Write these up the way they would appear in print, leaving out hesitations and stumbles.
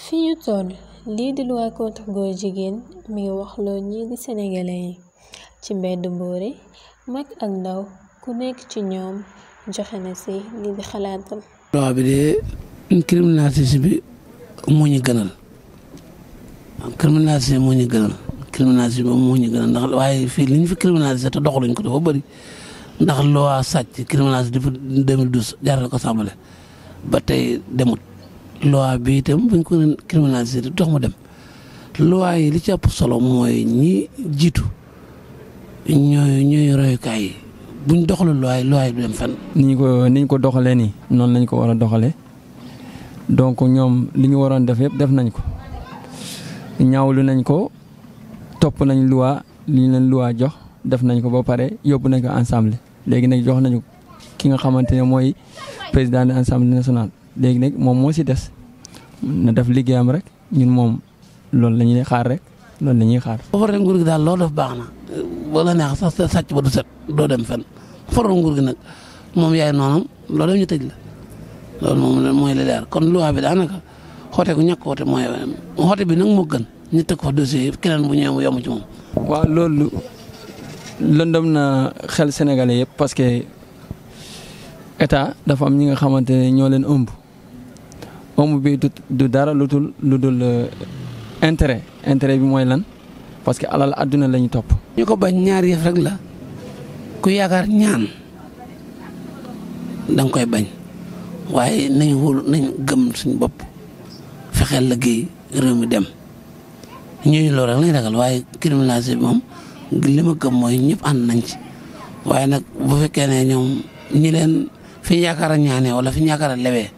fi ñu toll lii di loi contre góor jigéen mi ngi wax loo ñii di sénégalais yi ci mbedd mboore mag ak ndaw ku nekk ci ñoom joxe na si lii di xalaatam. loi bi de criminalisation bi moo ñu gënal criminalisation moo ñu gënal criminalisation bi moo ñu gënal ndax waaye fii li ñu fi criminalisé te doxaluñ ko dafa bëri ndax loi sàcc criminalisé depuis 2012 jaarale ko Assemblée ba tey demut. loi bi itam buñ ko criminalisé di dox mu dem loi yi li ci ëpp solo mooy ñi jiitu ñooy royukaay yi buñ doxalu loi yi du dem fenn. niñ ko doxalee nii noonu lañ ko war a doxalee donc ñoom li ñu waroon def yëpp def nañ ko ñaawlu nañ ko topp nañ loi li ñu leen loi jox def nañ ko ba pare yóbbu nañ ko ensemble léegi nag jox nañu ki nga xamante ne mooy président de l'Assemblée nationale. léegi nag moom moo si des na def liggéeyam rek ñun moom loolu la ñuy xaar rek loolu la ñuy xaar. boo faree nguur gi daal loolu def baax na boo la neex sax sàcc ba du set doo dem fenn faroo nguur gi nag moom yaay noonam loolu ñu tëj la loolu moom mooy li leer kon loi bi daanaka xoote ku ñàkk xoote mooy xoote bi nag moo gën ñu teg fa dossier yëpp keneen bu ñëwee mu yomb ci moom. waaw loolu lëndëm na xel sénégalais yëpp parce que état dafa am ñi nga xamante ne ñoo leen ëmb. ëmb bi du dara lu dul intérêt bi mooy lan parce que alal àdduna la ñu topp. ñu ko bañ ñaari yëf rek la ku yaakaar ñaan danga koy bañ waaye nañ gëm suñu bopp fexeel liggéey réew mi dem ñooñu loolu rek lañ ragal waaye criminalisé bi moom li ma gëm mooy ñëpp ànd nañ ci waaye nag bu fekkee ne ñoom ñi leen fi ñu yaakaar a ñaanee wala fi ñu yaakaar a lewee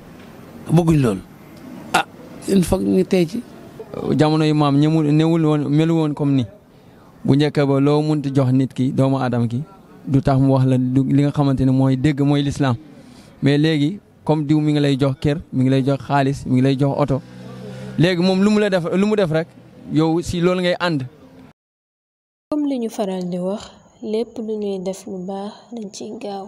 bëgguñ loolu. il faut ñu tey ci. jamono yi maam melu woon comme ni bu njëkk ba loo munti jox nit ki doomu aadama ki du tax mu wax la li nga xamante ne mooy dégg mooy lislaam mais léegi comme diw mi ngi lay jox kër mi ngi lay jox xaalis mi ngi lay jox oto léegi moom lu mu def rek yow si loolu ngay ànd. comme li ñu faral di wax lépp lu ñuy def lu baax dañ ciy gaaw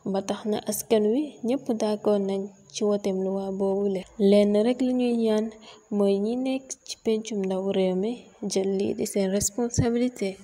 ba tax na askan wi ñëpp d'accord nañ ci woteem luwaa boobule lenn rek li ñuy ñaan mooy ñi nekk ci pencum ndaw réew mi jël lii di seen responsabilité.